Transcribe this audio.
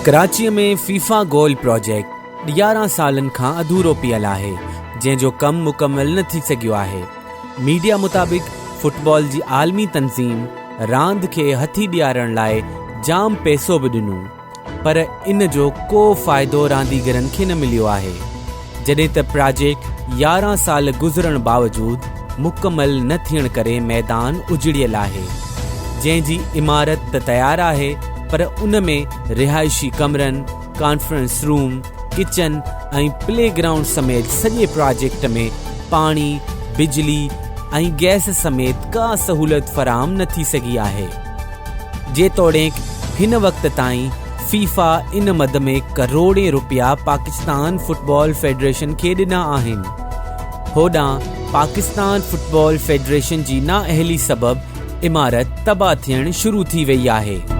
ڪراچيء ۾ فيفا گول پراجيڪٽ 11 سالن کان اڌورو پيل آهي، جنهن جو ڪم مڪمل نه ٿي سگهيو آهي. ميڊيا مطابق فٽبال جي عالمي تنظيم راند کي هٿي ڏيارڻ لاء جام پئسو به ڏنو پر ان جو ڪو فائدو رانديگرن کي نه مليو آهي، جڏهن ته پراجيڪٽ 11 سال گذرڻ باوجود مڪمل نه ٿيڻ ڪري ميدان اجڙيل آهي، جنهن جي عمارت ته تيار آهي پر ان ۾ رهائشي ڪمرن، conference room, kitchen ۽ play ground سميت سڄي پراجيڪٽ ۾ پاڻي، بجلي ۽ گئس سميت ڪا سهولت فراهم نه ٿي سگهي آهي. جيتوڻيڪ هن وقت تائين فيفا ان مد ۾ ڪروڙين رپيا پاڪستان فٽبال فيڊريشن کي ڏنا آهن. هوڏانهن پاڪستان فٽبال فيڊريشن جي نااهلي سبب عمارت تباهه ٿيڻ شروع ٿي وئي آهي.